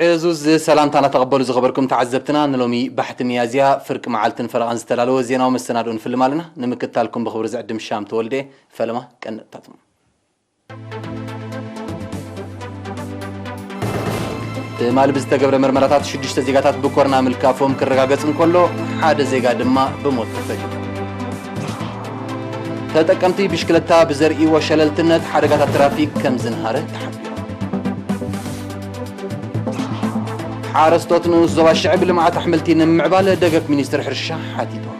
ዕዙዝ ሰላምታና ተቐበሉ ዝኸበርኩም ተዓዘብትና፣ ንሎሚ ባሕቲ ሚያዝያ ፍርቂ መዓልትን ፈረቓን ዝተዳለወ ዜናዊ መሰናድኦ ንፍልም ኣለና። ንምክትታልኩም ብኽብሪ ዝዕድም ሻም ተወልደ። ፈለማ ቀንድታቶም። ትማሊ ብዝተገብረ መርመራታት ሽዱሽተ ዜጋታት ብኮሮና ምልካፎም ክረጋገጽ እንከሎ፣ ሓደ ዜጋ ድማ ብሞት ተፈሊዩ። ተጠቀምቲ ብሽክለታ ብዘርእይዎ ሸለልትነት ሓደጋታት ትራፊክ ከም ዝንሃረ ተሓቢሩ። ሓረስቶት ንኡስ ዞባ ሽዕብ ልምዓት ኣሕምልቲ ንምምዕባል ደገፍ ሚኒስትሪ ሕርሻ ሓቲቶም።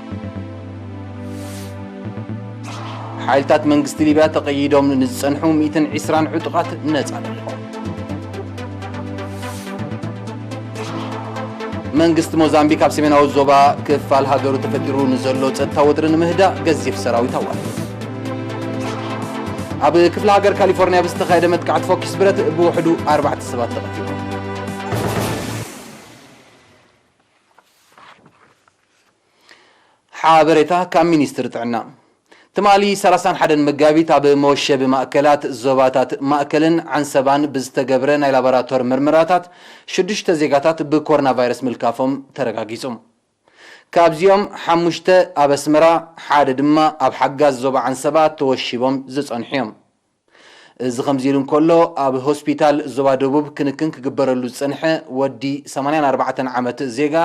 ሓይልታት መንግስቲ ሊብያ ተቐይዶም ንዝጸንሑ ሚእትን ዕስራን ዕጡቓት ነጻ ለቒቖም። መንግስቲ ሞዛምቢክ ኣብ ሰሜናዊ ዞባ ክፋል ሃገሩ ተፈጢሩ ንዘሎ ጸጥታ ወጥሪ ንምህዳእ ገዚፍ ሰራዊት ኣዋፊሩ። ኣብ ክፍለ ሃገር ካሊፎርኒያ ብዝተኻየደ መጥቃዕቲ ፎኪስ ብረት ብውሕዱ ኣርባዕተ ሰባት ተቐቲሎም። ሓበሬታ ካብ ሚኒስትሪ ጥዕና። ትማሊ ሰላሳን ሓደን መጋቢት ኣብ መወሸቢ ማእከላት ዞባታት ማእከልን ዓንሰባን ብዝተገብረ ናይ ላቦራቶር ምርመራታት ሽዱሽተ ዜጋታት ብኮሮና ቫይረስ ምልካፎም ተረጋጊጹ። ካብዚኦም ሓሙሽተ ኣብ ኣስመራ፣ ሓደ ድማ ኣብ ሓጋዝ ዞባ ዓንሰባ ተወሺቦም ዝጸንሑ እዮም። እዚ ከምዚ ኢሉ እንከሎ፣ ኣብ ሆስፒታል ዞባ ደቡብ ክንክን ክግበረሉ ዝጸንሐ ወዲ ሰማንያን ኣርባዕተን ዓመት ዜጋ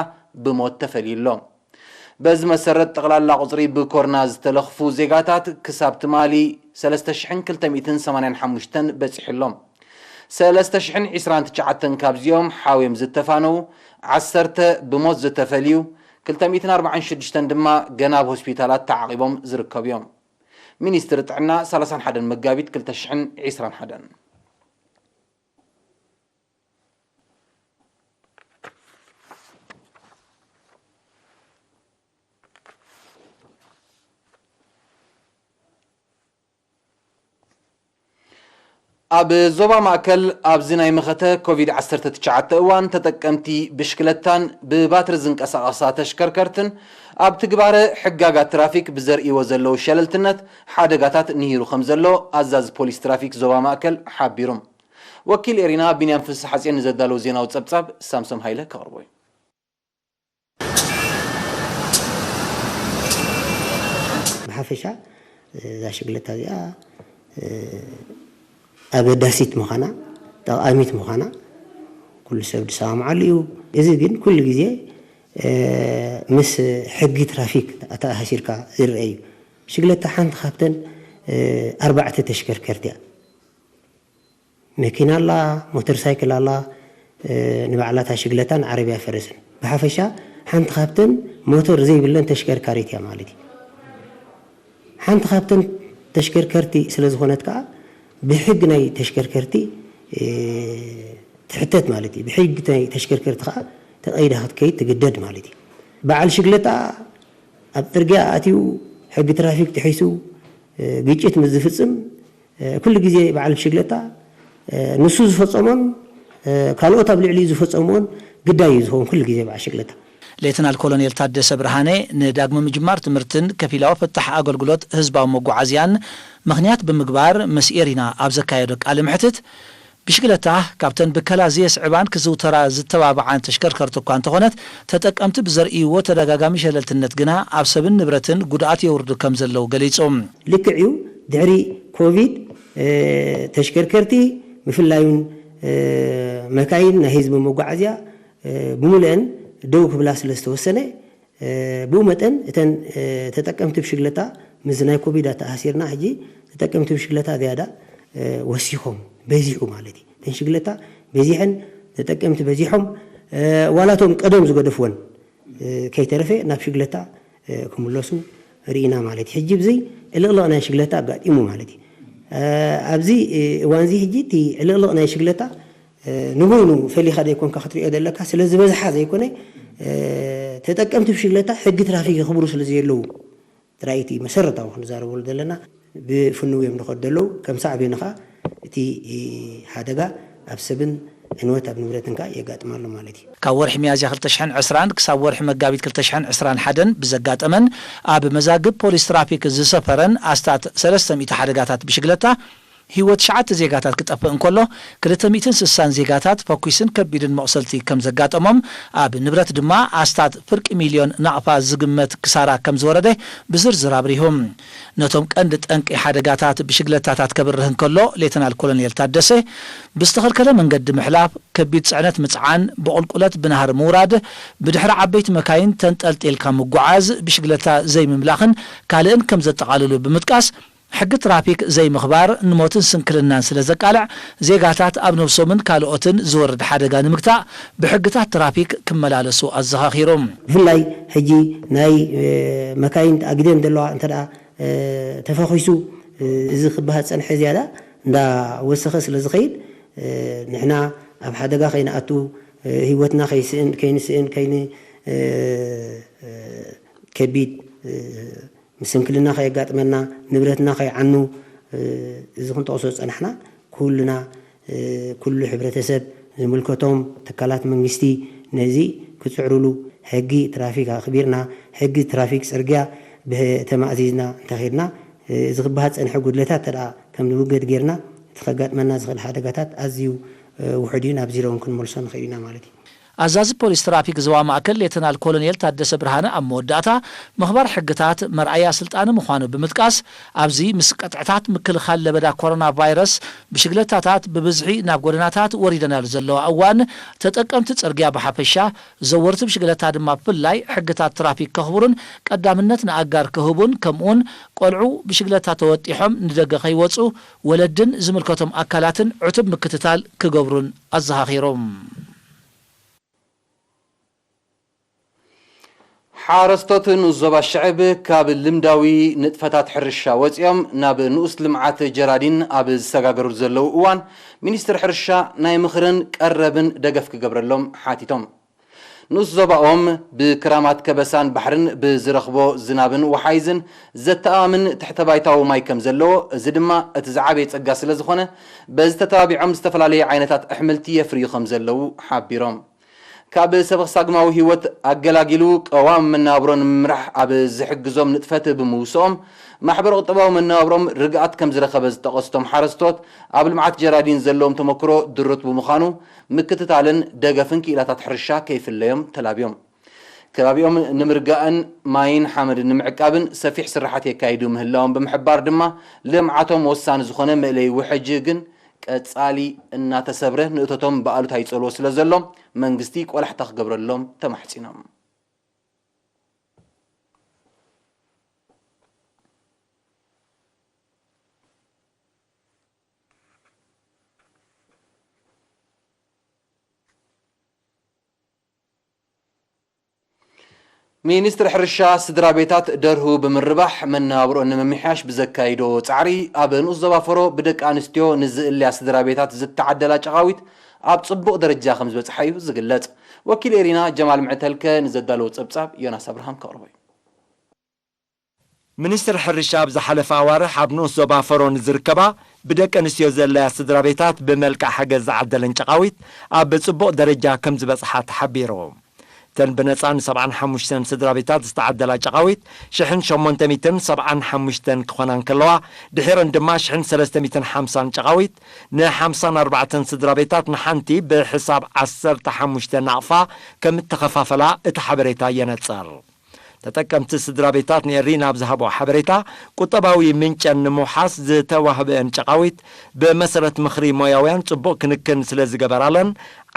ብሞት ተፈልዩ ኣሎ። በዚ መሰረት፣ ጠቕላላ ቁጽሪ ብኮርና ዝተለኽፉ ዜጋታት ክሳብ ትማሊ ሰለስተ ሽሕን ክልተ ሚእትን ሰማንያን ሓሙሽተን በጺሑ ኣሎ። ሰለስተ ሽሕን ዕስራን ትሽዓተን ካብዚኦም ሓውዮም ዝተፋነዉ፣ ዓሰርተ ብሞት ዝተፈልዩ፣ ክልተ ሚእትን ኣርባዓን ሽዱሽተን ድማ ገና ኣብ ሆስፒታላት ተዓቒቦም ዝርከቡ እዮም። ሚኒስትሪ ጥዕና፣ ሰላሳን ሓደን መጋቢት ክልተ ሽሕን ዕስራን ሓደን። ኣብ ዞባ ማእከል፣ ኣብዚ ናይ መኸተ ኮቪድ ዓሰርተ ትሽዓተ እዋን፣ ተጠቀምቲ ብሽክለታን ብባትሪ ዝንቀሳቐሳ ተሽከርከርትን ኣብ ትግባረ ሕጋጋት ትራፊክ ብዘርእይዎ ዘለዉ ሸለልትነት፣ ሓደጋታት ንሂሩ ከም ዘሎ ኣዛዚ ፖሊስ ትራፊክ ዞባ ማእከል ሓቢሩ። ወኪል ኤሪና ቢንያም ፍስሓጽዮን ንዘዳለዎ ዜናዊ ጸብጻብ ሳምሶም ሃይለ ከቕርቦ እዩ። ብሓፈሻ እዛ ሽግለታ እዚኣ ኣገዳሲት ምዃና፣ ጠቓሚት ምዃና ኩሉ ሰብ ዝሰማምዓሉ እዩ። እዚ ግን ኩሉ ግዜ ምስ ሕጊ ትራፊክ ኣተኣሳሲርካ ዝረአ እዩ። ሽግለታ ሓንቲ ካብተን ኣርባዕተ ተሽከርከርቲ እያ። መኪና ኣላ፣ ሞተር ሳይክል ኣላ፣ ንባዕላታ ሽግለታን ዓረብያ ፈረስን። ብሓፈሻ ሓንቲ ካብተን ሞተር ዘይብለን ተሽከርካሪት እያ ማለት እዩ። ሓንቲ ካብተን ተሽከርከርቲ ስለ ዝኾነት ከኣ ብሕግ ናይ ተሽከርከርቲ ትሕተት ማለት እዩ። ብሕግ ናይ ተሽከርከርቲ ከኣ ተቐይዳ ክትከይድ ትግደድ ማለት እዩ። በዓል ሽግለታ ኣብ ጽርግያ ኣትዩ ሕጊ ትራፊክ ጥሒሱ ግጭት ምስ ዝፍጽም፣ ኩሉ ግዜ በዓል ብሽግለታ ንሱ ዝፈጸሞን ካልኦት ኣብ ልዕሊኡ ዝፈጸምዎን ግዳይ እዩ ዝኸውን ኩሉ ግዜ በዓል ሽግለታ። ሌተናል ኮሎኔል ታደሰ ብርሃነ ንዳግመ ምጅማር ትምህርትን ከፊላዊ ፍታሕ ኣገልግሎት ህዝባዊ መጓዓዝያን ምኽንያት ብምግባር ምስ ኤሪና ኣብ ዘካየዶ ቃለ መሕትት፣ ብሽግለታ ካብተን ብከላ ዘየስዕባን ክዝውተራ ዝተባብዓን ተሽከርከርቲ እኳ እንተኾነት፣ ተጠቀምቲ ብዘርእይዎ ተደጋጋሚ ሸለልትነት ግና ኣብ ሰብን ንብረትን ጉድኣት የውርዱ ከም ዘለዉ ገሊጹ። ልክዕ እዩ፣ ድሕሪ ኮቪድ ተሽከርከርቲ ብፍላይ እውን መካይን ናይ ህዝቢ መጓዓዝያ ብምሉአን ደው ክብላ ስለ ዝተወሰነ፣ ብኡ መጠን እተን ተጠቀምቲ ብሽግለታ ምስ ናይ ኮቪድ ኣተኣሳሲርና ሕጂ ተጠቀምቲ ብሽግለታ ዝያዳ ወሲኾም በዚሑ ማለት እዩ። እተን ሽግለታ በዚሐን ተጠቀምቲ በዚሖም ዋላቶም ቀደም ዝገደፍወን ከይተረፈ ናብ ሽግለታ ክምለሱ ርኢና ማለት እዩ። ሕጂ ብዚ ዕልቕልቕ ናይ ሽግለታ ኣጋጢሙ ማለት እዩ። ኣብዚ እዋንዚ ሕጂ እቲ ዕልቕልቕ ናይ ሽግለታ ንበይኑ ፈሊኻ ዘይኮንካ ክትሪኦ ዘለካ ስለ ዝበዝሓ ዘይኮነ፣ ተጠቀምቲ ብሽግለታ ሕጊ ትራፊክ የኽብሩ ስለ ዘየለዉ ጥራይ እቲ መሰረታዊ ክንዛረበሉ ዘለና። ብፍኑው እዮም ንኸዱ ዘለዉ። ከም ሳዕቤኑ ኸኣ እቲ ሓደጋ ኣብ ሰብን ዕንወት ኣብ ንብረትን ከኣ የጋጥም ኣሎ ማለት እዩ። ካብ ወርሒ ሚያዝያ ክልተ ሽሕን ዕስራን ክሳብ ወርሒ መጋቢት ክልተ ሽሕን ዕስራን ሓደን ብዘጋጠመን ኣብ መዛግብ ፖሊስ ትራፊክ ዝሰፈረን ኣስታት ሰለስተ ሚእቲ ሓደጋታት ብሽግለታ ህይወት ትሽዓተ ዜጋታት ክጠፍእ እንከሎ፣ ክልተ ሚእትን ስሳን ዜጋታት ፈኲስን ከቢድን መቑሰልቲ ከም ዘጋጠሞም፣ ኣብ ንብረት ድማ ኣስታት ፍርቂ ሚልዮን ናቕፋ ዝግመት ክሳራ ከም ዝወረደ ብዝርዝር ኣብሪሁ። ነቶም ቀንዲ ጠንቂ ሓደጋታት ብሽግለታታት ከብርህ እንከሎ፣ ሌተናል ኮሎኔል ታደሰ፣ ብዝተኸልከለ መንገዲ ምሕላፍ፣ ከቢድ ጽዕነት ምጽዓን፣ ብቑልቁለት ብናህሪ ምውራድ፣ ብድሕሪ ዓበይቲ መካይን ተንጠልጢልካ ምጉዓዝ፣ ብሽግለታ ዘይምምላኽን ካልእን ከም ዘጠቓልሉ ብምጥቃስ፣ ሕጊ ትራፊክ ዘይምኽባር ንሞትን ስንክልናን ስለ ዘቃልዕ፣ ዜጋታት ኣብ ነብሶምን ካልኦትን ዝወርድ ሓደጋ ንምግታእ ብሕግታት ትራፊክ ክመላለሱ ኣዘኻኺሩ። ብፍላይ ሕጂ ናይ፣ እ፣ መካይን ኣግደን ዘለዋ እንተ ደኣ፣ እ፣ ተፈኺሱ፣ እ፣ እዚ ክበሃል ዝጸንሐ ዝያዳ እንዳወሰኸ ስለ ዝኸይድ፣ እ፣ ንሕና ኣብ ሓደጋ ከይንኣቱ፣ እ፣ ህይወትና ከይስእን፣ ከይንስእን፣ ከይን-፣ እ፣ እ፣ ከቢድ፣ እ፣ ምስንክልና ከየጋጥመና፣ ንብረትና ከይዓኑ፣ እ፣ እዚ ክንጠቕሶ ዝጸናሕና፣ ኩልና፣ እ፣ ኩሉ ሕብረተሰብ፣ ዝምልከቶም ትካላት መንግስቲ ነዚ ክጽዕሩሉ፣ ሕጊ ትራፊክ ኣኽቢርና፣ ሕጊ ትራፊክ ጽርግያ ብተማእዚዝና እንተኺድና፣ እ፣ እዚ ክበሃል ዝጸንሐ ጉድለታት እንተ ደኣ ከም ዝውገድ ጌርና፣ እቲ ከጋጥመና ዝኽእል ሓደጋታት ኣዝዩ፣ እ፣ ውሑድ እዩ፣ ናብ ዚሮ እውን ክንመልሶ ንኽእል ኢና ማለት እዩ። ኣዛዚ ፖሊስ ትራፊክ ዞባ ማእከል ሌተናል ኮሎኔል ታደሰ ብርሃነ ኣብ መወዳእታ፣ ምኽባር ሕግታት መርኣያ ስልጣነ ምዃኑ ብምጥቃስ፣ ኣብዚ ምስ ቅጥዕታት ምክልኻል ለበዳ ኮሮና ቫይረስ ብሽግለታታት ብብዝሒ ናብ ጎደናታት ወሪደናሉ ዘለዋ እዋን፣ ተጠቀምቲ ጽርግያ ብሓፈሻ፣ ዘወርቲ ብሽግለታ ድማ ብፍላይ ሕግታት ትራፊክ ከኽብሩን ቀዳምነት ንኣጋር ክህቡን፣ ከምኡውን ቆልዑ ብሽግለታ ተወጢሖም ንደገ ከይወጹ ወለድን ዝምልከቶም ኣካላትን ዕቱብ ምክትታል ክገብሩን ኣዘኻኺሮም። ሓረስቶት ንኡስ ዞባ ሽዕብ ካብ ልምዳዊ ንጥፈታት ሕርሻ ወጺኦም ናብ ንኡስ ልምዓት ጀራዲን ኣብ ዝሰጋገሩ ዘለዉ እዋን፣ ሚኒስትር ሕርሻ ናይ ምኽርን ቀረብን ደገፍ ክገብረሎም ሓቲቶም። ንኡስ ዞባኦም ብክራማት ከበሳን ባሕርን ብዝረኽቦ ዝናብን ወሓይዝን ዘተኣማምን ትሕተ ባይታዊ ማይ ከም ዘለዎ፣ እዚ ድማ እቲ ዝዓበየ ጸጋ ስለ ዝኾነ፣ በዚ ተተባቢዖም ዝተፈላለዩ ዓይነታት ኣሕምልቲ የፍርዩ ከም ዘለዉ ሓቢሮም። ካብ ሰበኽሳግማዊ ህይወት ኣገላጊሉ ቀዋሚ መነባብሮ ንምምራሕ ኣብ ዝሕግዞም ንጥፈት ብምውስኦም፣ ማሕበረ ቁጠባዊ መነባብሮም ርግኣት ከም ዝረኸበ ዝጠቐሱ እቶም ሓረስቶት፣ ኣብ ልምዓት ጀራዲን ዘለዎም ተመክሮ ድሩት ብምዃኑ፣ ምክትታልን ደገፍን ክኢላታት ሕርሻ ከይፍለዮም ተላብዮም። ከባቢኦም ንምርጋእን ማይን ሓመድን ንምዕቃብን ሰፊሕ ስራሓት የካይዱ ምህላዎም ብምሕባር ድማ፣ ልምዓቶም ወሳኒ ዝኾነ መእለዪ ውሕጅ ግን ቀጻሊ እናተሰብረ ንእቶቶም ብኣሉታ ይጸልዎ ስለ ዘሎ፣ መንግስቲ ቆላሕታ ክገብረሎም ተማሕጺኖም። ሚኒስትሪ ሕርሻ፣ ስድራ ቤታት ደርሁ ብምርባሕ መነባብሮኣን ንምምሕያሽ ብዘካይዶ ጻዕሪ፣ ኣብ ንኡስ ዞባ ፈሮ ብደቂ ኣንስትዮ ንዝእለያ ስድራ ቤታት ዝተዓደላ ጨቓዊት ኣብ ጽቡቕ ደረጃ ከም ዝበጽሓ እዩ ዝግለጽ። ወኪል ኤሪና ጀማል ምዕተልከ ንዘዳለዎ ጸብጻብ ዮናስ ኣብርሃም ከቕርቦ እዩ። ሚኒስትሪ ሕርሻ ኣብ ዝሓለፈ ኣዋርሕ ኣብ ንኡስ ዞባ ፈሮ ንዝርከባ ብደቂ ኣንስትዮ ዘለያ ስድራ ቤታት ብመልክዕ ሓገዝ ዝዓደለን ጨቓዊት ኣብ ጽቡቕ ደረጃ ከም ዝበጽሓ ተሓቢሩ። እተን ብነጻ ን75 ስድራ ቤታት ዝተዓደላ ጨቓዊት ሽሕን ሸሞንተ ሚእትን ሰብዓን ሓሙሽተን ክኾና እንከለዋ፣ ድሒረን ድማ ሽሕን ሰለስተ ሚእትን ሓምሳን ጨቓዊት ን54 ስድራ ቤታት ንሓንቲ ብሕሳብ ዓሰርተ ሓሙሽተ ናቕፋ ከም እተኸፋፈላ እቲ ሓበሬታ የነጽር። ተጠቀምቲ ስድራ ቤታት ንኤሪና ኣብ ዝሃብኦ ሓበሬታ፣ ቁጠባዊ ምንጨን ንምውሓስ ዝተዋህበአን ጨቓዊት ብመሰረት ምኽሪ ሞያውያን ጽቡቕ ክንክን ስለ ዝገበራለን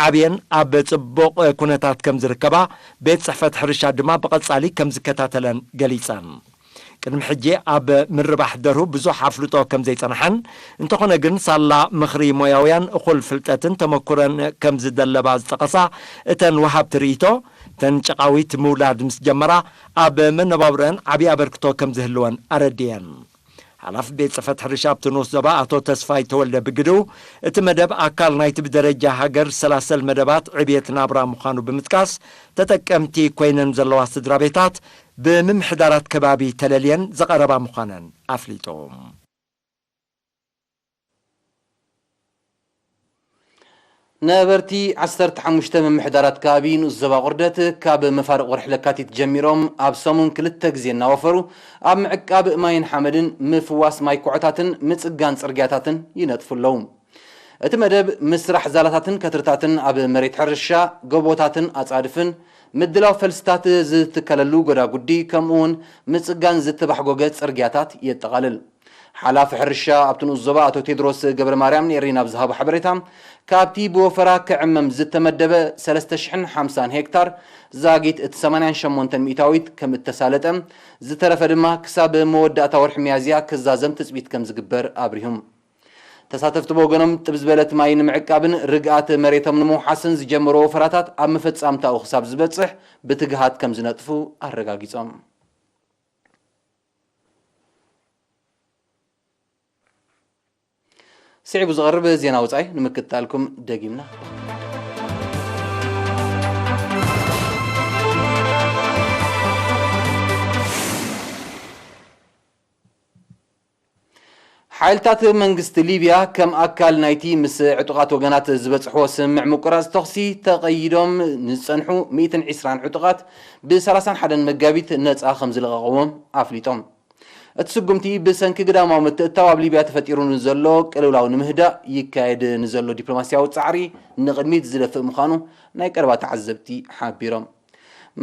ዓብየን ኣብ ጽቡቕ ኩነታት ከም ዝርከባ ቤት ጽሕፈት ሕርሻ ድማ ብቐጻሊ ከም ዝከታተለን ገሊጸን። ቅድሚ ሕጂ ኣብ ምርባሕ ደርሁ ብዙሕ ኣፍልጦ ከም ዘይጸንሓን፣ እንተኾነ ግን ሳላ ምኽሪ ሞያውያን እኹል ፍልጠትን ተመኩሮን ከም ዝደለባ ዝጠቐሳ እተን ወሃብቲ ርእይቶ፣ እተን ጨቓዊት ምውላድ ምስ ጀመራ ኣብ መነባብሮአን ዓብዪ ኣበርክቶ ከም ዝህልወን ኣረድየን። ሓላፊ ቤት ጽሕፈት ሕርሻ ኣብቲ ንኡስ ዞባ ኣቶ ተስፋይ ተወልደ ብግድኡ፣ እቲ መደብ ኣካል ናይቲ ብደረጃ ሃገር ዝሰላሰል መደባት ዕብየት ናብራ ምዃኑ ብምጥቃስ፣ ተጠቀምቲ ኮይነን ዘለዋ ስድራ ቤታት ብምምሕዳራት ከባቢ ተለልየን ዝቐረባ ምዃነን ኣፍሊጡ። ነበርቲ ዓሰርተ ሓሙሽተ ምምሕዳራት ከባቢ ንኡስ ዞባ ቁርደት ካብ መፋርቕ ወርሒ ለካቲት ጀሚሮም ኣብ ሰሙን ክልተ ግዜ እናወፈሩ ኣብ ምዕቃብ ማይን ሓመድን፣ ምፍዋስ ማይ ኩዖታትን ምጽጋን ጽርግያታትን ይነጥፉ ኣለዉ። እቲ መደብ ምስራሕ ዛላታትን ከትርታትን ኣብ መሬት ሕርሻ፣ ጎቦታትን ኣጻድፍን፣ ምድላው ፈልስታት ዝትከለሉ ጎዳጉዲ፣ ከምኡ እውን ምጽጋን ዝተባሕጎገ ጽርግያታት የጠቓልል። ሓላፊ ሕርሻ ኣብቲ ንኡስ ዞባ ኣቶ ቴድሮስ ገብረ ማርያም ንኤሪና ኣብ ዝሃቦ ሓበሬታ፣ ካብቲ ብወፈራ ክዕመም ዝተመደበ ሰለስተ ሽሕን ሓምሳን ሄክታር ዛጊት እቲ ሰማንያን ሸሞንተን ሚእታዊት ከም እተሳለጠ፣ ዝተረፈ ድማ ክሳብ መወዳእታ ወርሒ ሚያዝያ ክዛዘም ትጽቢት ከም ዝግበር ኣብሪሁም። ተሳተፍቲ ብወገኖም ጥብ ዝበለት ማይ ንምዕቃብን ርግኣት መሬቶም ንምውሓስን ዝጀመሮ ወፈራታት ኣብ መፈጻምታኡ ክሳብ ዝበጽሕ ብትግሃት ከም ዝነጥፉ ኣረጋጊጾም። ስዒቡ ዝቐርብ ዜና ወጻኢ ንምክትታልኩም ደጊምና። ሓይልታት መንግስቲ ሊብያ ከም ኣካል ናይቲ ምስ ዕጡቓት ወገናት ዝበጽሕዎ ስምምዕ ምቁራጽ ተኹሲ ተቐይዶም ንዝጸንሑ ሚእትን ዕስራን ዕጡቓት ብሰላሳን ሓደን መጋቢት ነጻ ከም ዝለቐቕዎም ኣፍሊጦም። እቲ ስጉምቲ ብሰንኪ ግዳማዊ ምትእትታው ኣብ ሊብያ ተፈጢሩ ንዘሎ ቅልውላው ንምህዳእ ይካየድ ንዘሎ ዲፕሎማስያዊ ጻዕሪ ንቕድሚት ዝደፍእ ምዃኑ ናይ ቀረባ ተዓዘብቲ ሓቢሮም።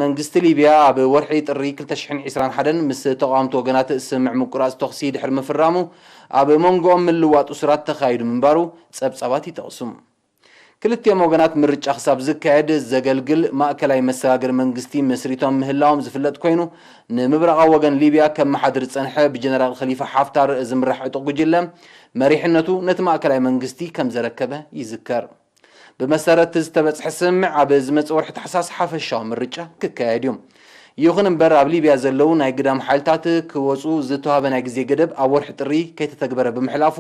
መንግስቲ ሊብያ ኣብ ወርሒ ጥሪ ክልተ ሽሕን ዕስራን ሓደን ምስ ተቓወምቲ ወገናት ስምምዕ ምቁራጽ ተኹሲ ድሕሪ ምፍራሙ፣ ኣብ መንጎኦም ምልዋጥ እሱራት ተኻይዱ ምንባሩ ጸብጻባት ይጠቕሱ። ክልቲኦም ወገናት ምርጫ ክሳብ ዝካየድ ዘገልግል ማእከላይ መሰጋገሪ መንግስቲ መስሪቶም ምህላዎም ዝፍለጥ ኮይኑ፣ ንምብራቓዊ ወገን ሊብያ ከመሓድር ዝጸንሐ ብጀነራል ኸሊፋ ሓፍታር ዝምራሕ ዕጡቕ ጉጅለ መሪሕነቱ ነቲ ማእከላይ መንግስቲ ከም ዘረከበ ይዝከር። ብመሰረት ዝተበጽሐ ስምምዕ፣ ኣብ ዝመጽእ ወርሒ ታሕሳስ ሓፈሻዊ ምርጫ ክካየድ እዩ። ይኹን እምበር፣ ኣብ ሊብያ ዘለዉ ናይ ግዳም ሓይልታት ክወጹ ዝተዋህበ ናይ ግዜ ገደብ ኣብ ወርሒ ጥሪ ከይተተግበረ ብምሕላፉ፣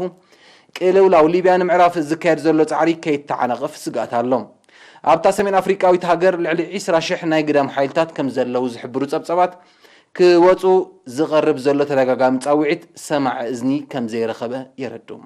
ቅልውላው ሊብያ ንምዕራፍ ዝካየድ ዘሎ ጻዕሪ ከይተዓናቐፍ ስግኣት ኣሎ። ኣብታ ሰሜን ኣፍሪቃዊት ሃገር ልዕሊ ዕስራ ሽሕ ናይ ግዳም ሓይልታት ከም ዘለዉ ዝሕብሩ ጸብጻባት፣ ክወጹ ዝቐርብ ዘሎ ተደጋጋሚ ጻውዒት ሰማዒ እዝኒ ከም ዘይረኸበ የረድኡ።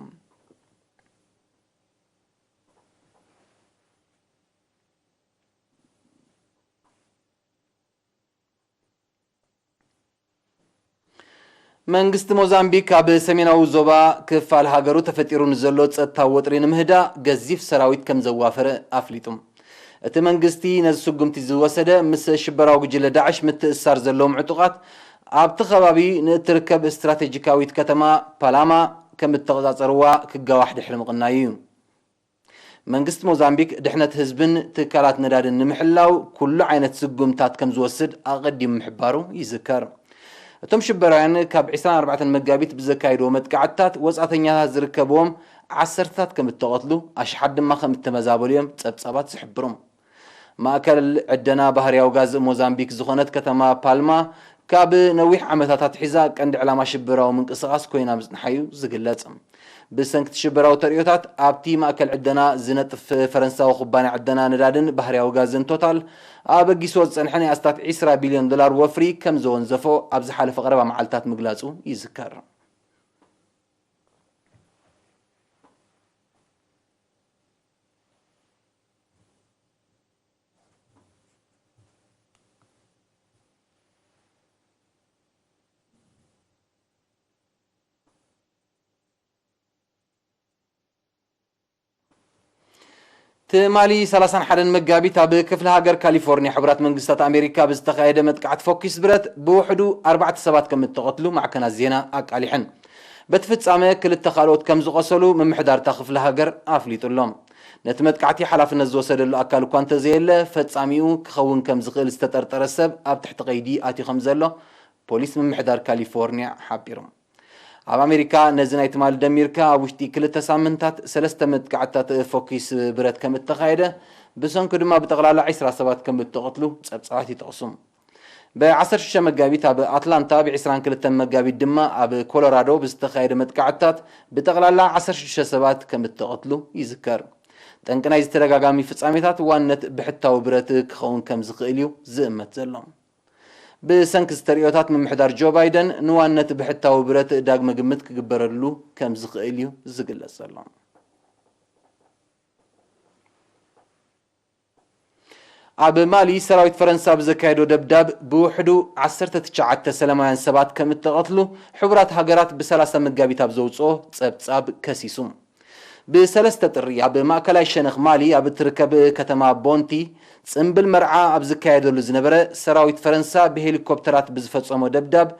መንግስቲ ሞዛምቢክ ኣብ ሰሜናዊ ዞባ ክፋል ሃገሩ ተፈጢሩ ንዘሎ ጸጥታዊ ወጥሪ ንምህዳእ ገዚፍ ሰራዊት ከም ዘዋፈረ ኣፍሊጡ። እቲ መንግስቲ ነዚ ስጉምቲ ዝወሰደ ምስ ሽበራዊ ጉጅለ ዳዕሽ ምትእስሳር ዘለዎም ዕጡቓት ኣብቲ ከባቢ ንእትርከብ ስትራቴጂካዊት ከተማ ፓላማ ከም እተቖጻጸርዋ ክጋዋሕ ድሕሪ ምቕናዩ እዩ። መንግስቲ ሞዛምቢክ ድሕነት ህዝብን ትካላት ነዳድን ንምሕላው ኩሉ ዓይነት ስጉምታት ከም ዝወስድ ኣቐዲሙ ምሕባሩ ይዝከር። እቶም ሽበራውያን ካብ ዕስራን ኣርባዕተን መጋቢት ብዘካየድዎ መጥቃዕትታት ወጻእተኛታት ዝርከብዎም ዓሰርተታት ከም እተቐትሉ፣ ኣሽሓት ድማ ከም እተመዛበሉ እዮም ጸብጻባት ዝሕብሩ። ማእከል ዕደና ባህርያዊ ጋዝ ሞዛምቢክ ዝኾነት ከተማ ፓልማ፣ ካብ ነዊሕ ዓመታት ኣትሒዛ ቀንዲ ዕላማ ሽበራዊ ምንቅስቓስ ኮይና ምጽንሓ እዩ ዝግለጽ። ብሰንኪ እቲ ሽበራዊ ተርእዮታት፣ ኣብቲ ማእከል ዕደና ዝነጥፍ ፈረንሳዊ ኩባንያ ዕደና ነዳድን ባህርያዊ ጋዝን ቶታል፣ ኣበጊስዎ ዝጸንሐ ናይ ኣስታት ዕስራ ቢልዮን ዶላር ወፍሪ ከም ዘወንዘፎ ኣብ ዝሓለፈ ቀረባ መዓልታት ምግላጹ ይዝከር። ትማሊ ሰላሳን ሓደን መጋቢት ኣብ ክፍለ ሃገር ካሊፎርኒያ ሕቡራት መንግስታት ኣሜሪካ ብዝተኻየደ መጥቃዕቲ ፎኪስ ብረት ብውሕዱ ኣርባዕተ ሰባት ከም እተቐትሉ ማዕከናት ዜና ኣቃሊሐን። በቲ ፍጻመ ክልተ ካልኦት ከም ዝቖሰሉ ምምሕዳር እታ ክፍለ ሃገር ኣፍሊጡ ኣሎ። ነቲ መጥቃዕቲ ሓላፍነት ዝወሰደሉ ኣካል እኳ እንተዘየለ፣ ፈጻሚኡ ክኸውን ከም ዝኽእል ዝተጠርጠረ ሰብ ኣብ ትሕቲ ቀይዲ ኣትዩ ከም ዘሎ ፖሊስ ምምሕዳር ካሊፎርኒያ ሓቢሩ። ኣብ ኣሜሪካ ነዚ ናይ ትማሊ ደሚርካ ኣብ ውሽጢ ክልተ ሳምንታት ሰለስተ መጥቃዕትታት ፎኪስ ብረት ከም እተኻየደ፣ ብሰንኩ ድማ ብጠቕላላ ዕስራ ሰባት ከም እተቐትሉ ጸብጻባት ይጠቕሱ። ብ ዓሰርተ ሽዱሽተ መጋቢት ኣብ ኣትላንታ፣ ብ ዕስራን ክልተን መጋቢት ድማ ኣብ ኮሎራዶ ብዝተኻየደ መጥቃዕትታት ብጠቕላላ ዓሰርተ ሽዱሽተ ሰባት ከም እተቐትሉ ይዝከር። ጠንቂ ናይዚ ተደጋጋሚ ፍጻሜታት ዋንነት ብሕታዊ ብረት ክኸውን ከም ዝኽእል እዩ ዝእመት ዘሎ። ብሰንኪ ዝተርእዮታት ምምሕዳር ጆ ባይደን ንዋንነት ብሕታዊ ብረት ዳግመ ግምት ክግበረሉ ከም ዝኽእል እዩ ዝግለጽ ዘሎ። ኣብ ማሊ ሰራዊት ፈረንሳ ብዘካየዶ ደብዳብ ብውሕዱ ዓሰርተ ትሽዓተ ሰላማውያን ሰባት ከም እተቐትሉ ሕቡራት ሃገራት ብ30 መጋቢት ኣብ ዘውፅኦ ጸብጻብ ከሲሱ። ብ3 ጥሪ ኣብ ማእከላይ ሸነኽ ማሊ ኣብ እትርከብ ከተማ ቦንቲ ጽምብል መርዓ ኣብ ዝካየደሉ ዝነበረ ሰራዊት ፈረንሳ ብሄሊኮፕተራት ብዝፈጸሞ ደብዳብ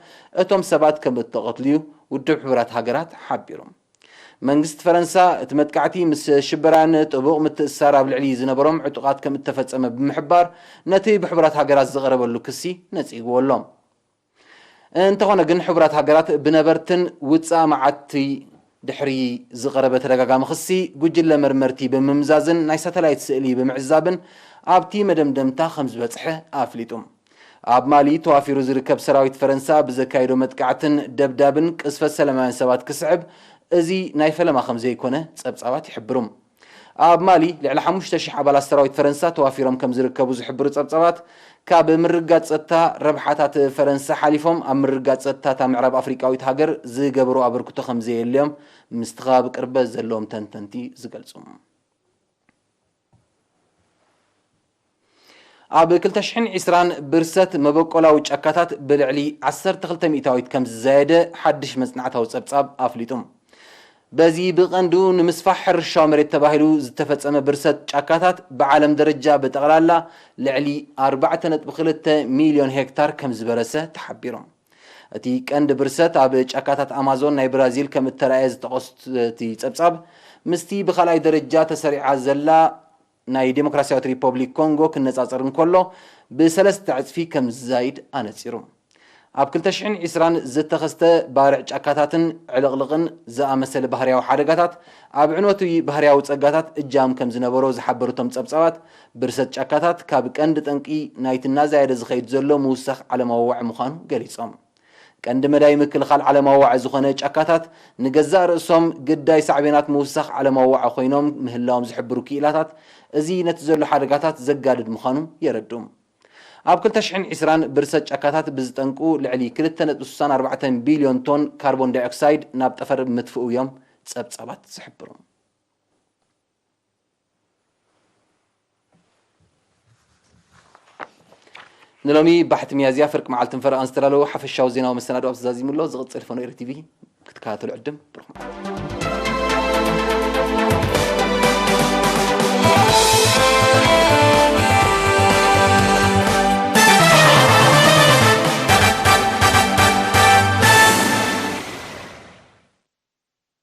እቶም ሰባት ከም እተቐትሉ እዩ ውድብ ሕቡራት ሃገራት ሓቢሩ። መንግስቲ ፈረንሳ እቲ መጥቃዕቲ ምስ ሽበራን ጥቡቕ ምትእስሳር ኣብ ልዕሊ ዝነበሮም ዕጡቓት ከም እተፈጸመ ብምሕባር ነቲ ብሕቡራት ሃገራት ዝቐረበሉ ክሲ ነጺግዎ ኣሎ። እንተኾነ ግን ሕቡራት ሃገራት ብነበርትን ውጻእ መዓቲ ድሕሪ ዝቐረበ ተደጋጋሚ ክሲ ጉጅለ መርመርቲ ብምምዛዝን ናይ ሳተላይት ስእሊ ብምዕዛብን ኣብቲ መደምደምታ ከም ዝበጽሐ ኣፍሊጡ። ኣብ ማሊ ተዋፊሩ ዝርከብ ሰራዊት ፈረንሳ ብዘካየዶ መጥቃዕትን ደብዳብን ቅስፈት ሰላማውያን ሰባት ክስዕብ እዚ ናይ ፈለማ ከም ዘይኮነ ጸብጻባት ይሕብሩ። ኣብ ማሊ ልዕሊ ሓሙሽተ ሽሕ ኣባላት ሰራዊት ፈረንሳ ተዋፊሮም ከም ዝርከቡ ዝሕብሩ ጸብጻባት ካብ ምርግጋጽ ጸጥታ ረብሓታት ፈረንሳ ሓሊፎም ኣብ ምርግጋጽ ጸጥታ እታ ምዕራብ ኣፍሪቃዊት ሃገር ዝገብሩ ኣበርክቶ ከም ዘየልዮም ምስቲ ከባቢ ቅርበት ዘለዎም ተንተንቲ ዝገልጹ። ኣብ ክልተ ሽሕን ዕስራን ብርሰት መበቆላዊ ጫካታት ብልዕሊ ዓሰርተ ክልተ ሚእታዊት ከም ዝዛየደ ሓድሽ መጽናዕታዊ ጸብጻብ ኣፍሊጡ። በዚ ብቐንዱ ንምስፋሕ ሕርሻዊ መሬት ተባሂሉ ዝተፈጸመ ብርሰት ጫካታት ብዓለም ደረጃ ብጠቕላላ ልዕሊ ኣርባዕተ ነጥቢ ክልተ ሚልዮን ሄክታር ከም ዝበረሰ ተሓቢሩ። እቲ ቀንዲ ብርሰት ኣብ ጫካታት ኣማዞን ናይ ብራዚል ከም እተራእየ ዝጠቐሱት እቲ ጸብጻብ ምስቲ ብኻልኣይ ደረጃ ተሰሪዓ ዘላ ናይ ዴሞክራሲያዊት ሪፐብሊክ ኮንጎ ክነጻጸር እንከሎ ብሰለስተ ዕጽፊ ከም ዝዛይድ ኣነጺሩ። ኣብ ክልተ ሽሕን ዕስራን ዝተኸስተ ባርዕ ጫካታትን ዕልቕልቕን ዝኣመሰለ ባህርያዊ ሓደጋታት ኣብ ዕንወት ባህርያዊ ጸጋታት እጃም ከም ዝነበሮ ዝሓበሩ እቶም ጸብጻባት ብርሰት ጫካታት ካብ ቀንዲ ጠንቂ ናይቲ እናዛየደ ዝኸይድ ዘሎ ምውሳኽ ዓለማዊ ዋዒ ምዃኑ ገሊጾም። ቀንዲ መዳይ ምክልኻል ዓለማዊ ዋዒ ዝኾነ ጫካታት ንገዛእ ርእሶም ግዳይ ሳዕቤናት ምውሳኽ ዓለማዊ ዋዒ ኮይኖም ምህላዎም ዝሕብሩ ክኢላታት እዚ ነቲ ዘሎ ሓደጋታት ዘጋድድ ምዃኑ የረድኡ። ኣብ ክልተ ሽሕን ዕስራን ብርሰት ጫካታት ብዝጠንቁ ልዕሊ ክልተ ነጥቢ ስሳን ኣርባዕተን ቢልዮን ቶን ካርቦን ዳይኦክሳይድ ናብ ጠፈር ምትፍኡ እዮም ጸብጻባት ዝሕብሩ። ንሎሚ ባሕቲ ሚያዝያ ፍርቂ መዓልትን ፈረቓን ዝተዳለወ ሓፈሻዊ ዜናዊ መሰናዶ ኣብዚ ዛዚሙ ኣሎ። ዝቕጽል ፈኖ ኤሪ ቲቪ ክትከታተሉ ዕድም ብሩኽ መዓልቲ።